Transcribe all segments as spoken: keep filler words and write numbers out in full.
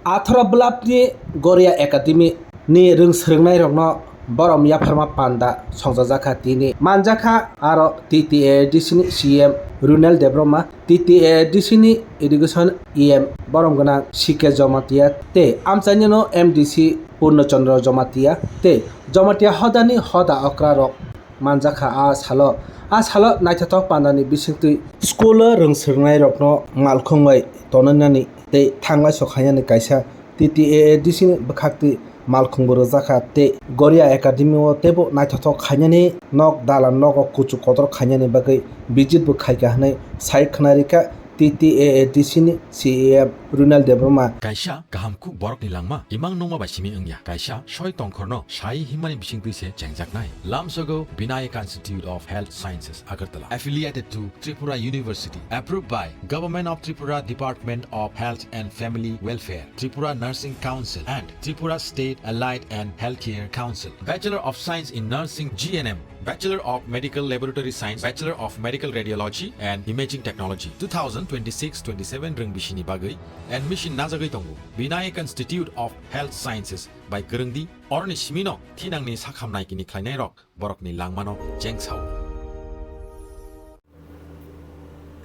Atharo bwlapni Goria Academy ni rwng swrwngnairokno borom yapharma panda songchajakha tini manjakha, aro T T A A D C ni C M Runel Debbarma, T T A A D C ni Education E M borom gwnang C K Jamatia tei amchainino M D C Purno Chandra Jamatia tei Jamatia hodani hoda okrarok manjakha a salo. A salo naithothok pandani bisingtwi school o rwng swrwngnairokno malkhung bai tonwi nani tei thanglai sok khainani kaisa T T A A D C ni bwkhaktwi malkhungbo rwjakha tei Goria Academy o teibo naithothok khainani nok dalan nogo kuchuk kotor khainani bagwi visit bo khaikha hwnwi sai khwnarikha T T A A D C ni C E M Runel Debbarma. Kaisa kaham kuk borokni langma imang nungma bai simi wngya. Kaisa soi tongkhorno sai himmani bisingtwi se chengjaknai. Lamsogo Vinayak Institute of Health Sciences, Agartala, affiliated to Tripura University, approved by Government of Tripura Department of Health and Family Welfare, Tripura Nursing Council, and Tripura State Allied and Healthcare Council. Bachelor of Science in Nursing, G N M, Bachelor of Medical Laboratory Science, Bachelor of Medical Radiology and Imaging Technology, two thousand twenty-six twenty-seven rwng bisini bagwi admission najagwi tongo. Vinayak Institute of Health Sciences bai kwrwngdi, oroni simino thinangni sakham naikini khlainairok borokni langmano chengsao.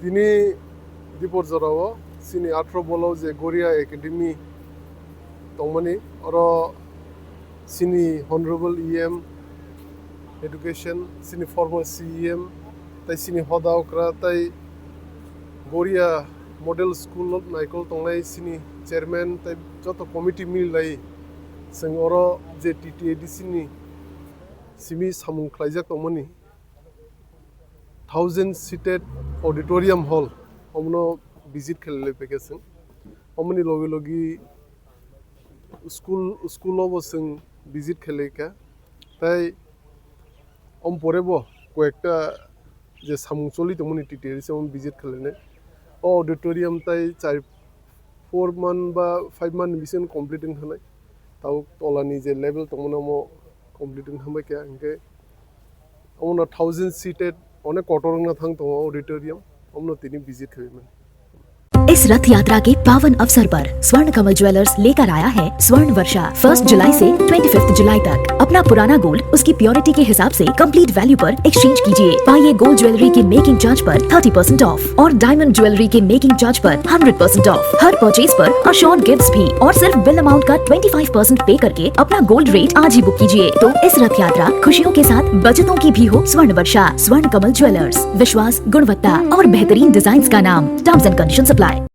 Tini dipor jorao chini atharo bolo je Goria Academy tongmani, oro chini Honorable E M Education, chini former C E M, tai chini hoda okra, tai Goria Model School naikol tongnai chini chairman, tai joto committee milai chwng oro je T T A D C ni simi samung khlaijak tongmani thousand seated auditorium hall, omono visit khlai lai paikha chwng. Omoni logi logi school, school o bo chwng visit khlai kha. Tai om pore bo koyekta je samung choli tongmani T T A D C omo visit khlainai. O auditorium tai char four month ba five month ni bisingo complete wng thanai. Tabuk tolani je level tongmani omo complete wng thanbai kha, hinkhe omono thousand seated onek kotor wngna thang tongo auditorium, omono tini visit khlaimani. इस रथ यात्रा के पावन अवसर पर स्वर्ण कमल ज्वेलर्स लेकर आया है स्वर्ण वर्षा। फर्स्ट जुलाई से ट्वेंटी फिफ्थ जुलाई तक अपना पुराना गोल्ड उसकी प्योरिटी के हिसाब से कंप्लीट वैल्यू पर एक्सचेंज कीजिए। पाइए गोल्ड ज्वेलरी के मेकिंग चार्ज पर थर्टी परसेंट ऑफ और डायमंड ज्वेलरी के मेकिंग चार्ज पर हंड्रेड परसेंट ऑफ। हर परचेज पर अश्योर्ड गिफ्ट्स भी और सिर्फ बिल अमाउंट का ट्वेंटी फ़ाइव परसेंट पे करके अपना गोल्ड रेट आज ही बुक कीजिए। तो इस रथ यात्रा खुशियों के साथ बचतों की भी हो स्वर्ण वर्षा। स्वर्ण कमल ज्वेलर्स, विश्वास, गुणवत्ता और बेहतरीन डिजाइन्स का नाम। Terms and conditions apply.